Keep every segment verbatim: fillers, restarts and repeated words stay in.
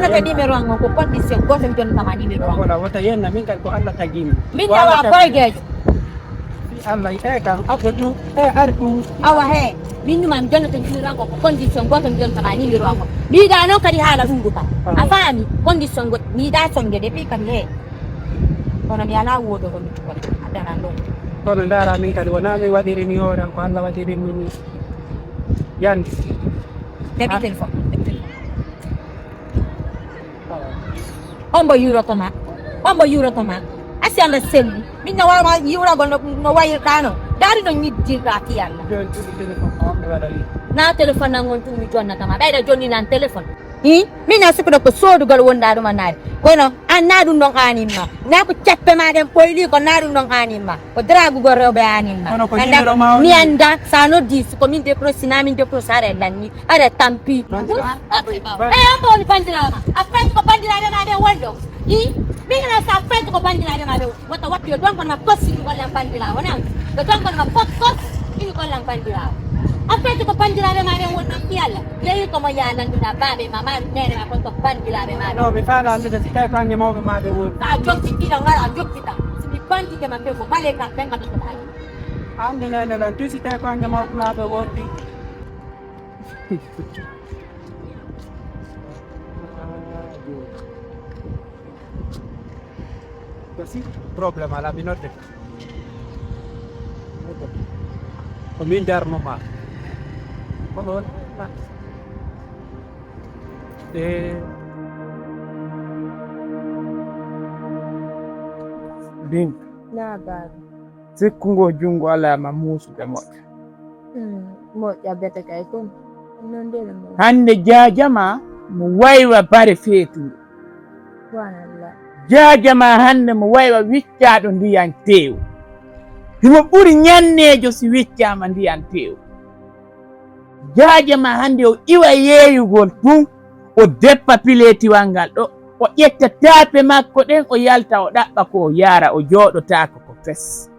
Kata numéro an on ko condition goto mi jonnata ma numéro an. Wala wota yenna min kadi ko Allah tagimi. Min tawa koygejo. Allah e kam aɗa ɗum e ari ɗum. Awa he min numa mi jonnata numéro an ko condition goto mi jonnata ma numéro an. Mi yiɗa noon kadi haala ɗum ɗum kam. A faami condition goto mi yiɗa sonde de pi kadi he. Kono mi ala wodo ko mi tukon adana ɗum. Kono ndara min kadi wona min waɗiri mi hoore am ko Allah waɗiri mi yande. Heɓi téléphone. Hombo yuuroto ma? Hombo yuuroto ma? A si Allah selli. Min no wawa yuuragol no, no wayirɗa no. Daari no ñiddirɗa fi Allah. Na téléphone nan on tumi jonnata ma. Ɓeyɗa jonni nan téléphone. Hi? Min na sikuɗo ko soodugol wonɗa ɗum a naari. Kono an na ɗum ɗon aanin ma. Na ko ceppe ma ɗen ɓoyli ko na ɗum ɗon aanin ma. Ko dragugol rewɓe aanin ma. Mi annda sa noddi ko min décroché na min décroché aɗa lanni. Aɗa tampi. Bandira. Bandira. Eh, an boni bandiraama. A fenti ko bandiraɓe ma ɓe wonɗo. I min na sa fenti ko bandiraɓe ma ɓe wonɗo. Wata wattu yo ɗon kono ma kosi ɗum gollan bandirawo nan. Yo ɗon kono ma kos kos ɗum gollan bandirawo. A fenti ko bandiraɓe ma ɓe wonɗo fi Allah. Yehi ko mo ya nanduɗa baɓe ma ma nene ma kon ko bandiraɓe ma ɓe. No mi faala andude si tawi ko ange mawɓe ma ɓe woni. Sa jokki kila ngara a jokkita. Si mi bandike ma ɓe ko bale ka ɓen ka ɗo ko ɗaɗi. Ande nene lan tusi tawi ko ange mawɓe ma ɓe woni. Ko si problème ala mi nodde ko min darnoma ko ɗon e din sikku ngo junngo alaa ma muusude moƴƴa. Hmm, moƴƴa bete kay kon. Noon de no moƴƴa. Hannde jaaja ma mo waywa bare feetungo. Subhanallah. Jaaja ma hannde mo waywa wiccaaɗo ndiyan teewu. Himo ɓuri ñanneejo si wiccaama ndiyan teewu. Jaaja ma hannde o iwa yeeyugol tun, o deppa pileetiwal ngal ɗo, o ƴetta taape makko ɗen, o yalta, o ɗaɓɓa ko o yaara, o jooɗotaako ko fes.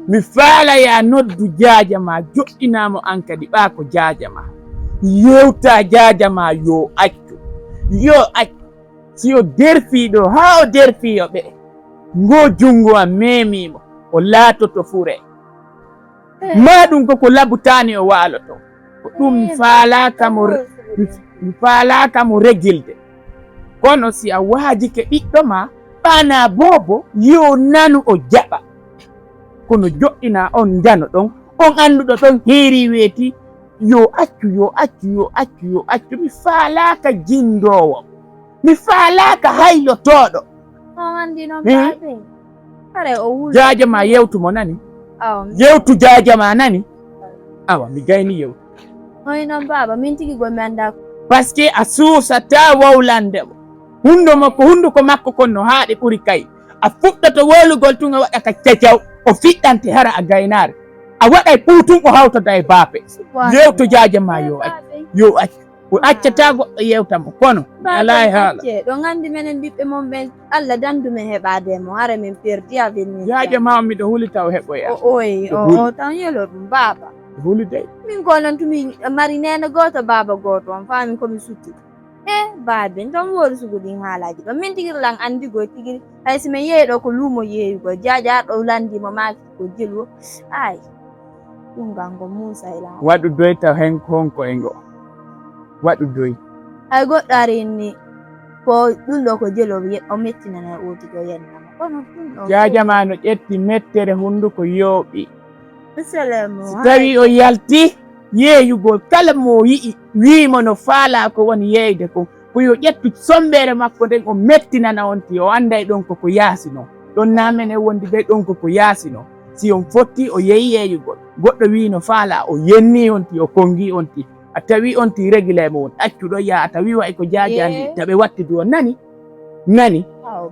Mi faala ya noddu jaaja ma, joɗɗinaa mo an kadi, ɓaa ko jaaja ma. Yewta jaaja ma, yo accu, yo accu. Si o derfii ɗo, haa o derfii yo ɓe, ngoo junngo am meemii mo, o laatoto fure. Maa ɗum ko ko labutaani o waaloto. Ko ɗum mi faalaaka mo, mi faalaaka mo regilde. Kono si a waajike ɓiɗɗo ma, ɓaanaa boobo, yo nanu o jaɓa. Kono joɗɗinaa on njano ɗon, on annduɗo ɗon heerii weeti, yo accu, yo accu, yo accu, yo accu. Mi faalaaka jinndoowo. Mi faalaaka haylotooɗo. On anndi noon baabe. Hare o wuli. Jaaja ma yewtu mo nani? Awa. Yewtu jaaja ma nani? Awa, mi gayni yewtu. Hoy noon baaba, min tigi go mi anndaa. Parce que a suusataa wowlande mo. Hundo mo ko hunduko makko kon no haaɗi ɓuri kay. A fuɗɗoto wowlugol tun a waɗa ka cacaw. O fiɗɗante hara a gaynaare. A waɗay puutun o hawtoda e baape. Yewtu jaaja ma yo accu. Yo accu. O accataa goɗɗo yewta mo, kono mi alaa e haala. Ɗo nganndi menen ɓiɓɓe mon ɓen, Allah danndu men heɓaade e mon, hara min perdi avenir. Yaaja ma on miɗo huli taw heɓoya. O oy, o o tan yelo ɗum, baaba. Huli dey. Min ko non tumi mari neene gooto, baaba gooto, on faami ko mi sutti. E baabe, ton woori sugu ɗin haalaaji ɗon. Min tigiri lan anndi goy tigiri, hay si min yehi ɗo ko luumo yeeyugol, jaaja ɗo lanndi mo maaki ko jelu, ay. Ɗum gango Muusa e Laamɗo. Waɗu doy taw hen honko e ngo. Waɗu doy. Hay goɗɗo ari inni ko ɗum ɗo ko jelo ye-, o mettinana o tigi o yennama. Kono ɗum ɗo jaaja ma no ƴetti mettere hunduko yooɓi. Miselemo, si tawi o yalti yeeyugol kala mo yi'i wiimo no faalaa ko woni yeeyde kon. Ko yo ƴettu sombere makko nden, o mettinana on ti, o anday ɗon koko yaasi non. Ɗon na menen wondi ɓe ɗon koko yaasi non. Si on fotti, o yehi yeeyugol. Goɗɗo wi'i no faala, o yenni on ti, o kongi on ti. A tawi on ti regile mo on, accu ɗo yaa, a tawi wa'i ko jaajandi, taɓe watti du on nani? Nani?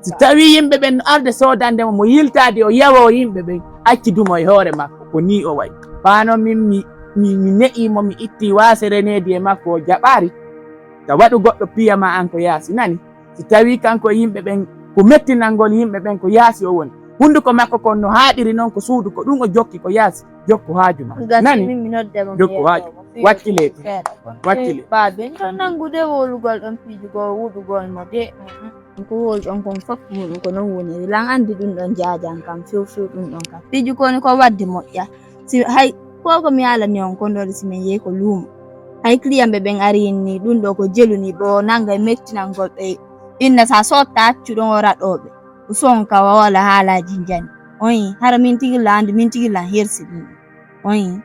Si tawi yimɓe ɓen no arde soodande mo, mo yiltaade o yawo yimɓe ɓen, acci dumo e hoore makko, ko ni o wa'i. Pano min mi, mi, mi ne'i mo, mi itti waasere needi e makko, o jaɓaari. Ka waɗu goɗɗo piyama an ko yaasi, nani? Si tawi kanko e yimɓe ɓen, ko mettinangol yimɓe ɓen ko yaasi o woni. Hunnduko makko kon no haaɗiri non ko suudu, ko ɗum o jokki ko yaasi. Jokku haaju ma. Nani? Min mi nodde mo. Jokku haaju. Wakkile. Wakkile. Baaben to nanngude wowlugol ɗon piiji goo wuɗugol mo de. Ko wowluɗon kon fof muɗum ko non woniri. Lan anndi ɗum ɗon jaajan kam few few ɗum ɗon kam. Piiji ko woni ko waɗde moƴƴa. Si hay ko ko mi haalani on kon ɗo si min yehi ko luumo. Hay client ɓe ɓen ari ni ɗum ɗo ko jelu ni ɓe o nannga e mettinangol ɓe. Inna sa sotta accu ɗon o raɗooɓe. Sonka wala haalaaji njani. Oyi, hara min tigi laandi, min tigi lan hersi ɗum. Oyi.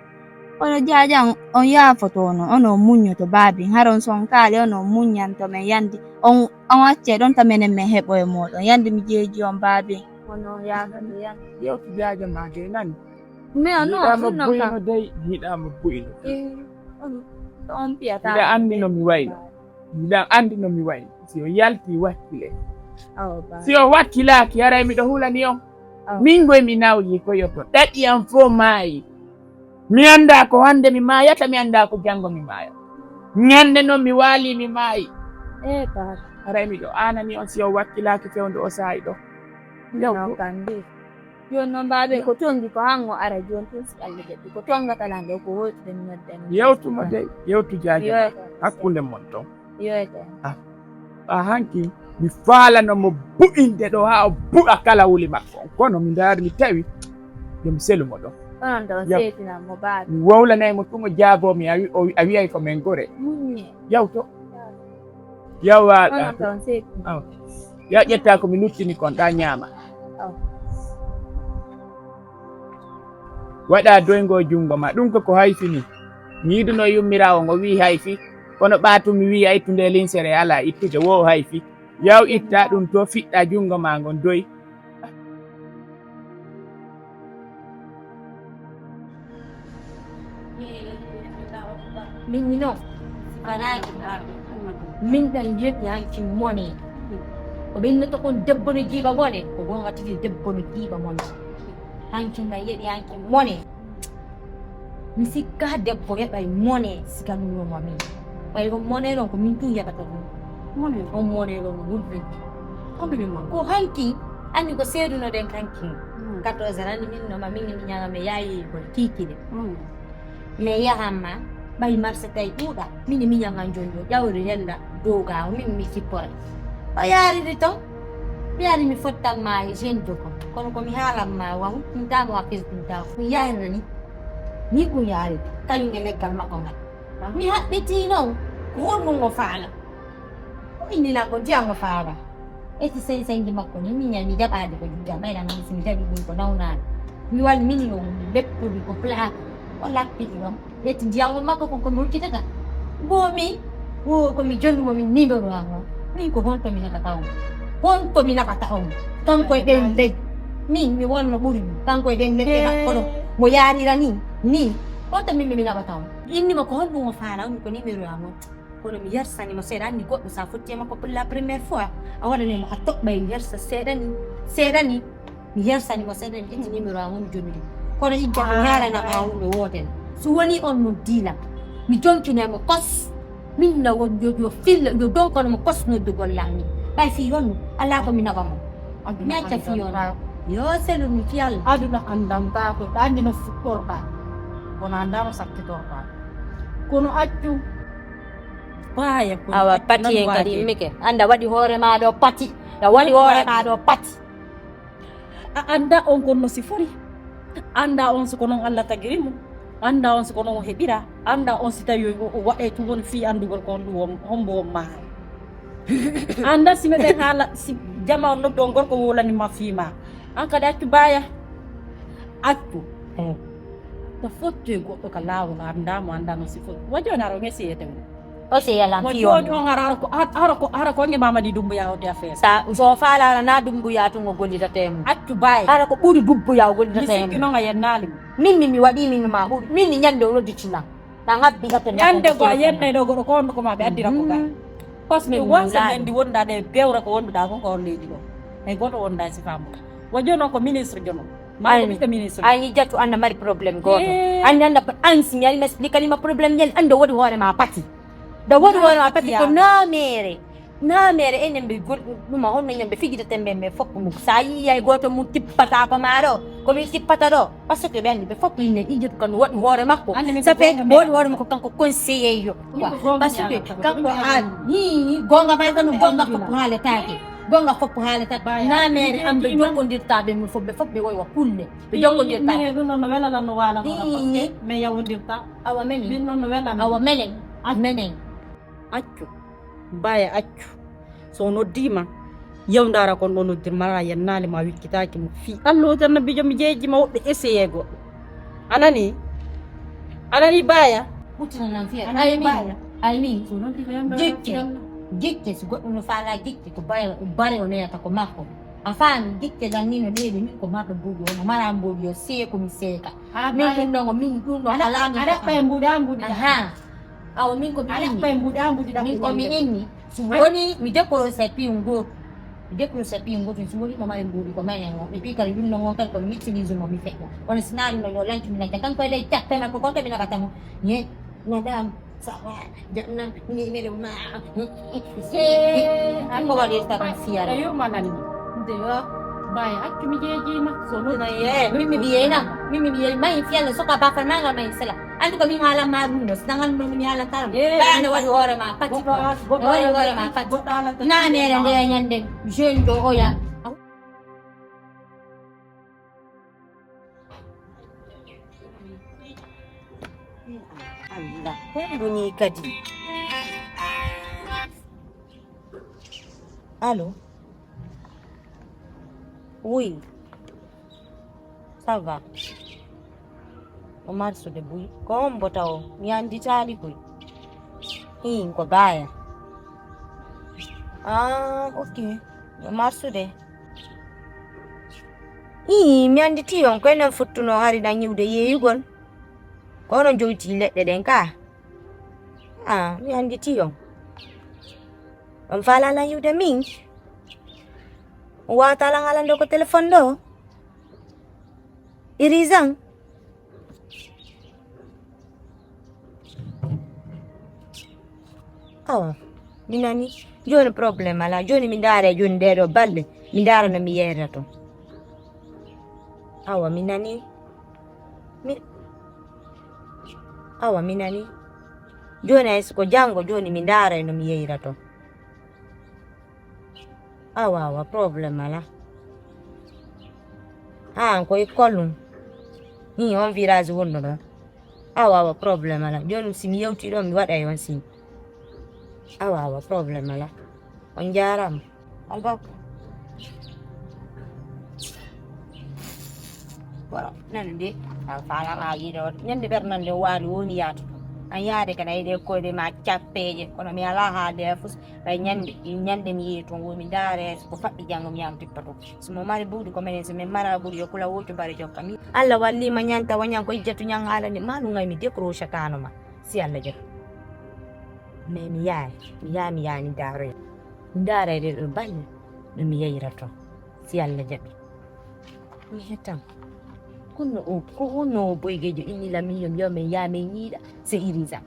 Kono jaajan on yaafoto no, ono muññoto baabi. Hara on sonkaali, ono muññanto men yandi. On, on acce ɗon ta menen men heɓo e mooɗon. Yandi mi jeeji on baabi. Kono on yaafani yandi. Yewtu jaaja ma de nani. Mi o no, yiɗaama ɗum no buyino kam. Dey, yiɗaama buyino. Eh, on, on piyata. Mbiɗa anndi no mi wayno. Mbiɗa anndi no mi wayno. Si o yalti wakkile. Awa ba. Si o wakkilaaki, haray miɗo hulani on. Awa. Min goy mi nawyi ko yoto. Ɗaɗi am fof maayi. Mi anndaa ko hannde mi maayata, mi anndaa ko janngo mi maaya. Ñannde noon mi waali mi maayi. Eh, ba. Haray miɗo aanani on si o wakkilaaki fewndo o saayi ɗo. Yaw. No, kandi. Jooni noon, mbaaɓe, ko toon nji ko han o ara jooni tun, si Allah jaɓi, ko toon ngatal han ɗo, ko woytude mi noddan. Yewtu mo dey, yewtu jaaja. Yewtu. Hakkunde mon toon. Yewtu. Ah, ah, hanki, mi faalano mo bu'inde ɗo, haa o bu'a kala wuli makko on. Kono mi ndaari, mi tawi, yo mi selu mo ɗo. Onon ɗo seetinan mo, baaɓe. Mi wowlanay mo tun, o jaaboo mi, a wi-, o wi-, a wi'ay ko men gore. Muññe. Yawto. Yawa. Onon toon seeɗa. Awa. Ya ƴetta ko mi luttini kon, ɗa ñaama. Awa. Waɗa doyngol junngo ma. Ɗum ko ko hayfi ni. Mi yiduno yummiraawo ngo wi'i hayfi. Kono ɓaatu mi wi'i a ittu nde linsere alaa ittude wo hayfi. Yaw itta ɗum to fiɗɗa junngo ma ngon doy. Min non, fanaaki min ɗan yeɗi hanki mone. Ko ɓennoto kon debbo no jiiba mone, ko gonga tigi debbo no jiiba mone. Hanki ɗan yeɗi hanki mone. Mi sikka debbo heɓay mone sika ɗum no mami. Ɓay on mone ɗon ko min tun heɓata ɗum. Mone? On mone ɗon no wulɓe. Ko hanki, anndi ko seedunoɗen kanki. Mm. Quatorze heures, anndi min no ma, min mi ñaama, mi yaayi ko kiikide. Mm. Mi yahamma, ɓay marché tay ɗuuɗa, min mi ñaama jonjo, ƴawri hella, doga, o min mi sippora. O yaariri ton, mi ari mi fottan ma e jeune jogo. Kono ko mi haalan ma wan, ɗum tamo a fesɗum taw. Mi yaarira ni, ni ɗum yaari, kañum e leggal makko ngal. Mi haɓɓiti non, ko honɗum o faala? O inni lan ko ndiyam o faala. Eti senseyndi makko ni, min ñami jaɓaade ko ndiyam, ɓayra min si mi jaɓi ɗum ko nawnaade. Mi wal min no leppuɗi ko plaque, o lappiti ɗon. Eti ndiyam on makko kon ko mi huccitata. Mboomi, wo ko mi jonnumo min numéro am on. Min ko honto mi naɓata on? Honto mi naɓata on? Kanko e ɗen ley. Min mi wonno ɓuri ɗum. Kanko e ɗen ley makko ɗon. Mo yaarira ni, ni. Honto min mi naɓata on? Inni mo ko honɗum o faala on ko numéro am on. Kono mi yersani mo seeɗa, anndi goɗɗo sa fotti e makko pour la première fois, a waɗanay mo a toɓɓay mi yersa seeɗa ni, seeɗa ni. Mi yersani mo seeɗa ni, ƴetti numéro am woni jomi ɗum. Kono igga mi haalana ma wonɓe wooten. So woni on no diila, mi jonkinay mo kos. Min na won yo, yo filla, yo donkono mo kos noddugol lammi. Ɓay fii honno, alaa ko mi naɓa mo. Mi acca fii on. Yo selu mi fii Allah. Aduna anndantaako, ɗa anndi no fuɗɗorɗa. Kono anndaa no sakkitorɗa. Kono accu. Awa pati en kadi immike. Annda waɗi hoore ma ɗo pati. A waɗi hoore ma ɗo pati. A annda on kon no si fori. Annda on si ko non Allah tagiri mo. Annda on si ko non o heɓira. Annda on si tawi o, o waɗay tun woni fii anndugol ko on ɗum on, hombo on maaro. Annda si meɗen haala, si jama on noddo on gorko wolani ma fii ma. An kadi accu baya. Accu. Eh. Ta fottu e goɗɗo ka laawol, a anndaa mo, anndaa no si foti. Wa jooni hara o ŋesi e tew. O se yalan mo fiyo. Jooni on hara, hara ko, hara, hara ko, hara ko nge Mamadi Dumbuya o te affaire. Sa, so faala hara na Dumbuya tun o gollidata e mum. Accu baay. Hara ko ɓuri Dumbuya o gollidata e mum. Mi sikki non a yennaali mo. Min, min mi waɗi min ma ɓuri. Min ni ñande o nodditina. Na ngabbi gato. Ñande go a yennay ɗo goɗɗo ko on ko ma ɓe addira ko gaa. Parce que wonsa ɓe ndi wonda ɗe bewra ko wonduɗa kon ko on leydi ɗo. Hay goto wonda e sifa mo. Wa jono ko ministre jono. Ma ko ɓiɗɗo ministre. Ay jatu anna mari problème goto. Anni anna an si mi ari mi explique ma problème ñel ando wodi hoore ma pati. Da wodi hoore ma pati ko na mere. Naamere enen ɓe gol ɗuma honno ñande ɓe fijidata mbe mbe fof mum. Sa yii hay gooto mum tippata ko maa ɗo, ko min tippata ɗo. Parce que ɓe anndi ɓe fof ɓe inne ijjata kan waɗi hoore makko. Ça fait waɗi hoore makko kanko conseiller yo. Parce que kanko a ni gonga may kanu gonga fof haaletaake. Gonga fof haaletaake. Naamere am ɓe jokkondirta ɓe mum fof ɓe fof ɓe woy wa kulle. Ɓe jokkondirta. Min ɗum noon no welalan no waala. Mais yawondirta. Awa menen. Min noon no welalan. Awa menen. Menen. Accu. Baya accu. So o noddiima, yaw ndaara kon ɗo noddir mara yennaali ma wikkitaaki mo fii. Allah o tan nabbi jom jeeji ma woɓɓe essayé goɗɗo. Anani? Anani baya? Ɓuttina nan fiya. Anani baya? Ay min. Jikke. Jikke, so goɗɗo no faala jikke, ko baya, bare o neyata ko makko. A faami, jikke lan ni no neeɓi min ko marɗo mbuuɗi o, mo mara mbuuɗi o, seeko mi seeka. Min ɗum ɗo, min ɗum ɗo, alaa min. Aɗa ɓay mbuuɗa mbuuɗi. Aha. Awa min ko mi inni. Min ko mi inni. So woni mi décroché piyu ngootu. Mi décroché piyu ngootu, so woni mo mari mbuuɗi ko menen o. E pi kala ɗum no ngon kala ko mi utilise mo mi feƴƴa. Kono si naari no yo lancu mi nanta kanko e ley cappena ko goto mi naɓata mo. Ye, madame, ça va, jannam, ni mele ma. An ko waɗirta ɗum siyara. E yurmanani. Nde yo, baya accu mi jeejima. So non. Ye, min mi biyey na. Min mi biyey may fiyalla soka ba fa nanga may sala. Anndi ko min haalan ma ɗum ɗo, si nangan ɗum mi haalan kala. Eh, ɓay ande waɗi hoore ma pati. Goɗɗo waɗi hoore ma pati. Naamere nde ñande jeune ɗo oya. Allah, honɗum ni kadi? Allo? Oui. Ça va. O marsude buy. Ko on mbota o? Mi annditaali koy. Iin ko baaya. Ah, ok. O marsude. Ii, mi annditii on. Ko enen futtunoo hari ɗan yiwde yeeyugol. Ko onon jowtii leɗɗe ɗen ka. Ah, mi annditii on. On faalaa lan yiwde min? On waawataa lan haalande ko telefon ɗo? Irizan? Awa, mi nani. Jooni problème alaa. Jooni mi ndaara jooni ɗee ɗoo balɗe. Mi ndaara no mi yeeyra ton. Awa, mi nani. Mi, awa, mi nani. Jooni hay si ko janngo, jooni mi ndaara no mi yeeyra ton. Awa, awa, problème alaa. Haa, ko école ɗum. Hi, on virage wonno ɗon. Awa, awa, problème alaa. Jooni si mi yewtii ɗon, mi waɗay on signe. Awa, awa, problème alaa. On njaaraama. Albarka. Wala, nande de, a faalaa a yiide on. Ñande ɓernde nde waali woni yaata. An yaade kadi a yiide koyɗe ma cappeeje. Kono mi alaa haalde e fus. Ɓay ñande, ñande mi yehi ton, wo mi ndaare ko faɗɗi janngo mi yaha mi tippa ton. So mo mari buuɗi ko menen, so min mara buuɗi yo kula wooto mbare jokka mi. Allah walli ma ñanta wa ñan ko ijjatu ñan haalani ma ɗum ay mi décrochataano ma. Si Allah jaɓi. Mais mi yaay, mi yaay, mi yaani ndaare. Mi ndaare ɗe ɗo bañi, ɗo mi yeyra ton. Si Allah jaɓi. Mi hetan. Kono o, ko honno o boygejo inni la min yo mi yaw min yaa min ñiiɗa, c'est Irisa.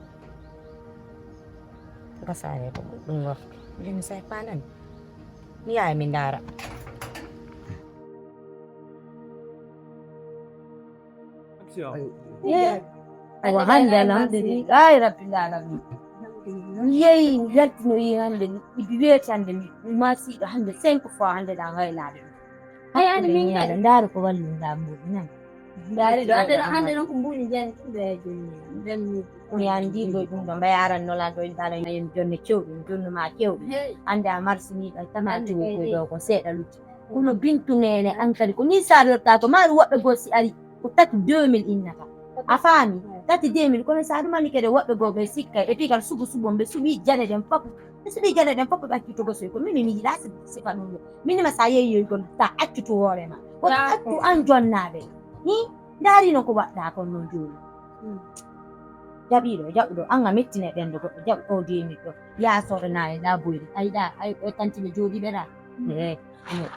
Gasaare ko ɗum waftu. Joni sai panan. Mi yaay mi ndaara. Awa hannde alhamdulillah, ay rabbil alamin. Mi yehi, mi yaltinoyi hannde ni, ibi weeti hannde ni, mi masiiɗo hannde cinq fois hannde ɗa ngaynaade. Hay hannde min kadi. Ndaari ko wallinɗa mbuuɗi nan. Ndaari ɗo hannde ɗo, hannde ɗon ko mbuuɗi njani ɗum ɗo e jonni. Nden mi. Mi anndi ɗo ɗum ɗo mbayaran nolan ɗo intaano en jonne cewɗum, jonnu ma cewɗum. Hannde a marsini ɗon tama tiwo koy ɗo ko seeɗa lutti. Kono Bintu Neene an kadi ko nii saarirta ko maaɗum woɓɓe goo si ari ko tati deux mille innata. A faami? Tati deux mille, kono sa ɗumani kede woɓɓe goo ɓe sikkay. Et puis kadi suɓo suɓo ɓe suɓi jane ɗen fof. Ɓe suɓi jane ɗen fof ɓe accu togosoy ko mini mi yiɗa sifa ɗum ɗo. Minima sa yeeyoygol ta accu to hoore ma. Ko accu an jonnaaɓe. Hi, ndaari no ko waɗɗa kon noon jooni. Jaɓiiɗo, jaɓuɗo, an a mettine ɗen ɗo goɗɗo, jaɓu ɗo deux mille ɗo. Yaa soɗo naane ɗa boyri. Ay ɗa, ay ɗo tanti ɓe jooɗiiɓe ɗa. Eh, eh.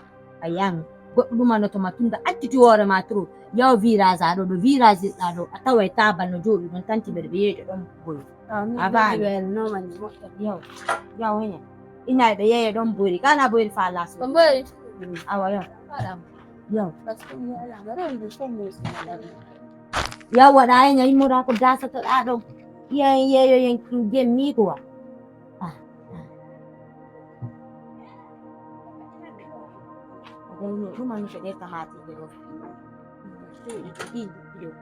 A yaami goɗɗo ɗumanoto ma tunda acciti hoore ma trop. Yaw virage aɗo ɗo virage ɗa ɗo a tawa e tabal no jooɗi ɗon tanti mbeɗa ɓe yeeƴo ɗon boyi. A faami? Yaw yaw heña. Ina ɓe yeeya ɗon boyri. Kana boyri fa laso. Ko boyri. Mm, awa yo. Faɗam. Yo. Parce que mi ala ma ron de son mo sala. Ya waɗa en ya immoɗa ko dasatoɗa ɗon. Yen yeeyo yen jemmi quoi. Ah. Ɗum anni ko ɗe tamaatiiɗe ɗo.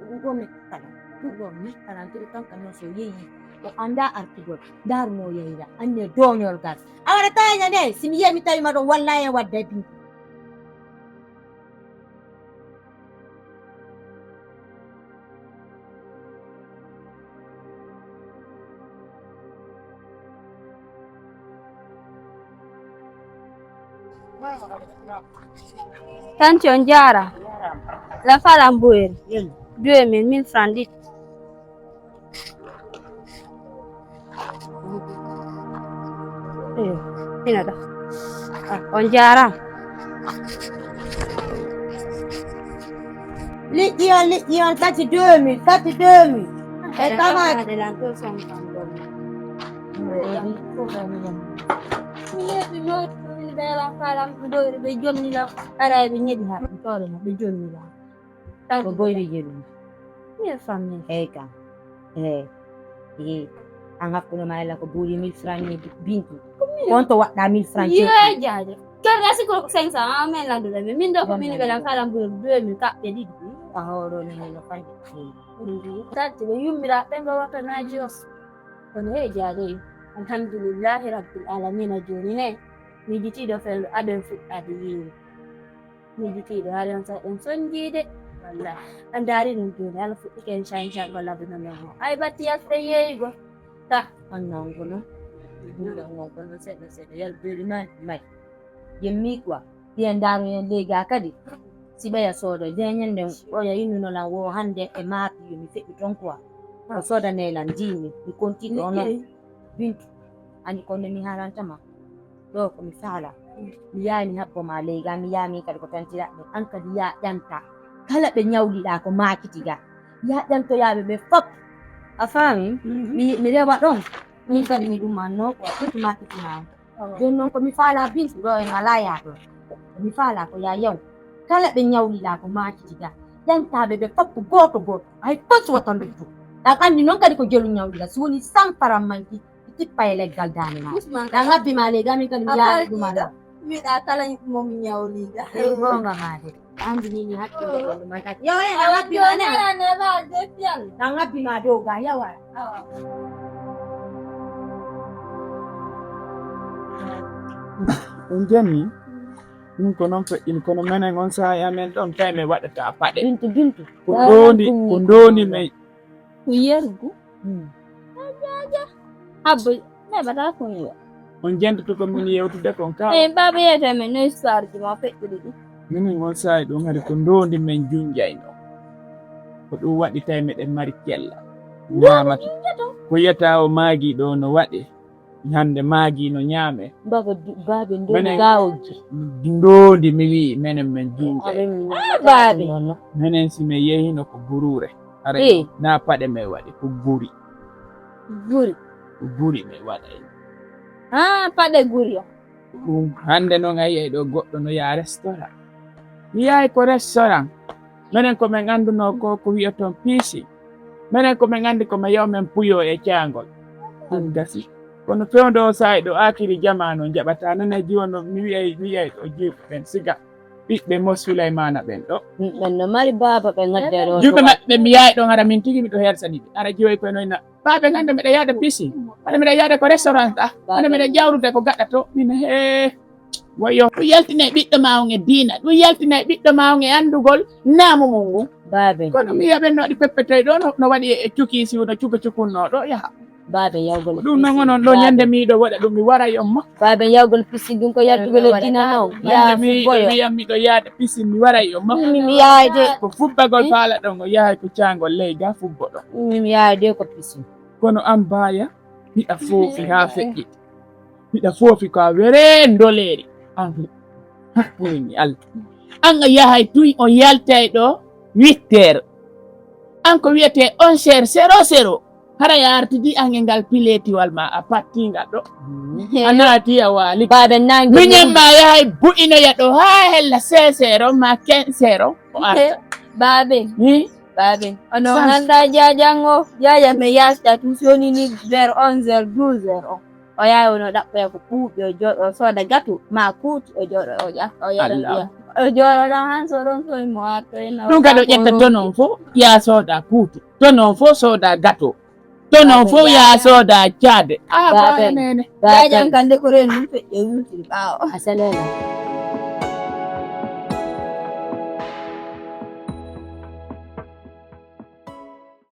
Ɗum ɗo metti kala. Ɗum ɗo metti kala. Ɗum ɗo kanka noon so yeeyi o annda artugol. Ndaar no yeyra anne doñol gal. A waɗata e ñande si mi yeeyi mi tawi ma ɗon walla e wadda e binndi. Tanti on jaara. La fala mbuweri. Deux mille, mille francs dit. Ina ɗo. On jaara. Liƴƴi on liƴƴi on kati deux mille kati deux mille. E tamaati. Ɓe jonni la ara ɓe ñeɗi ha ɓe jonni la. Ko boyri jeɗum. Mille francs mille. Eyi kam. Eyi. Eyi. An hakkunde ma ella ko buuri mille francs ni bintu. On to waɗɗa mille francs. Yeejaade. Kadi a sikko ko cinq cents an men landuɗo men. Min ɗo ko min ɓe lan kala mbuuri deux mille kaɓɓe ɗiɗi. A hoɗo ni min no fayde. Tatti ɓe yummira ɓe ngo wakka naji os. Kono heejaade. Alhamdulillahi rabbil alamina jooni ne. Miijitiiɗo fel aɗen fuɗɗaade yeeru. Miijitiiɗo haren sa en sonjiide. Walla a ndaari ɗum jooni ala fuɗɗike en change ko labinano mo ay batti yalta yeeyugo. Ta annan kono. Ɗum ɗon on kono seɗɗa seɗɗa yalbiri may may. Yemmi quoi. Ɗiyen ndaaru en leyga kadi. Si ɓeya soodo deñen nden oya innuno lan wo hannde e maapi yo mi feɓɓi ton quoi. O soodaney lan diimi mi continue ɗo non. Bintu ani kono mi haalantama. Ɗo ko mi faala. Mi yahay mi habbo ma leyga mi yaha min kadi ko tantiraɓe an kadi ya ƴanta kala ɓe ñawliɗa ko makiti ga ya ƴantoyaɓe ɓe fop. A faami? Mi rewa ɗon. Min kadi mi ɗumanno ko ɓetu makiti ma. Joni noon ko mi faala bintu ɗo en ala yaha ɗon. Ko mi faala ko ya yaw kala ɓe ñawliɗa ko makiti ga ƴantaɓe ɓe fop ko goto goto hay fos wata luttu. Ɗan anndi noon kadi ko jelu ñawliɗa si woni san faran manki. Tippa e leggal daande ma. Ɗa ngabbi ma leydi amin kadi mi yaari ɗum ala. Wiɗa kala mo mi ñawliɗa. Eyi gonga ma de. Andi ni mi hakkille ko ɗum kadi. Yo e ɗa ngabbi ma ne. Ɗa ngabbi ma dow ga yawa. On jami ɗum ko noon feƴƴin kono menen on saaha amen ɗon tawi min waɗata paɗe. Bintu bintu. Ko ɗondi ko ndondi men. Ko yergu. Ajaja. Habbo neɓata ko mi wa. On jentoto ko min yewtude kon ka. Eyi baaba yewte men no histoire ji ma feƴƴude ɗi. Minen on saahi ɗum hari ko ndondi men junjayno. Ko ɗum waɗi tawi meɗen mari cella. Ñamata ko yiyata o maagi ɗo no waɗe. Hannde maagi no ñaame. Baba baabe ndoni gaawolji. Ndoondi mi wi'i menen men juude. Baabe. Menen si mi yehino ko guruure. Are na paɗe men waɗi ko guri. Guri. Ko guri men waɗay. Ha paɗe guri o. Ɗum hannde noon a yiyay ɗo goɗɗo no yaha restaurant. Mi yahay ko restaurant. Menen ko men anndunoo ko ko wiyoton piisi. Menen ko men anndi ko men yaw men puyo e caangol. Ɗum gasi. Kono fewndo o saa'i ɗo aakiri jamaanu njaɓataa nana jiwono mi wi'ay mi wi'ay ɗo jiwɓe ɓen siga ɓiɓɓe mo Sulaymana ɓen ɗo. Ɓen no mari baaba ɓe ngadde ɗo. Juuɓe maɓɓe ɓe mi yaay ɗon hara min tigi miɗo hersani ɓe hara jiwoy koye noyna baaɓe ngannde miɗa yaada pisi hara miɗa yaada ko restaurant ah hara miɗa jawrude ko gaɗa to min hee. Wayo ɗum yaltinay ɓiɗɗo ma on e diina ɗum yaltinay ɓiɗɗo ma on e anndugol naamu mum ngun. Baabe. Kono mi yiya ɓen no waɗi peppetoy ɗo no waɗi e cuki siw no cuka cukunno ɗo yaha. Baabe yawgol. Ɗum non onon ɗo ñande miɗo waɗa ɗum mi waray on ma. Baabe yawgol pisin ɗum ko yaltugol e diina non. Yaha fubboyo. Wiyam miɗo yaade pisin mi waray on ma. Mi yaayde. Ko fubbagol faala ɗon o yahay ko caangol ley ga fubbo ɗon. Mi yaayde ko pisin. Kono an baaya. Hiɗa foofi haa feƴƴiti. Hiɗa foofi ko a weree ndoleeri. An hakkuni mi Allah. An a yahay tuy on yaltay ɗo witteer. An ko wiyetee on seer sero sero. Hara yartidi ange ngal piletiwal ma a pattingal ɗo. He, A naati a waali. Baaben nangi. Miñen ma yahay bu'inoya ɗo haa hella seeseero ma kenseero. O arta. Baaben. Hi? Baaben. Ono Sans. Hannda jaajango jaaja mi yasta tu sonini vers onze heures douze heures on. O yahi ono ɗaɓɓoya ko ɓuuɓi o jooɗo o sooda gatu ma kuuti o jooɗo o ƴa o yara Allah. Ƴiya. O jooɗo ɗon han so ɗon soyi mo arto ena. Ɗum kadi o ƴetta tonon fof ya sooda kuuti. Tonon fof sooda gato. Tonon fof ya sooda caade. Ah, Baaben. Nene. Jaajan kan de ko ren ɗum feƴƴo yultiri ɓaawo. Asalala.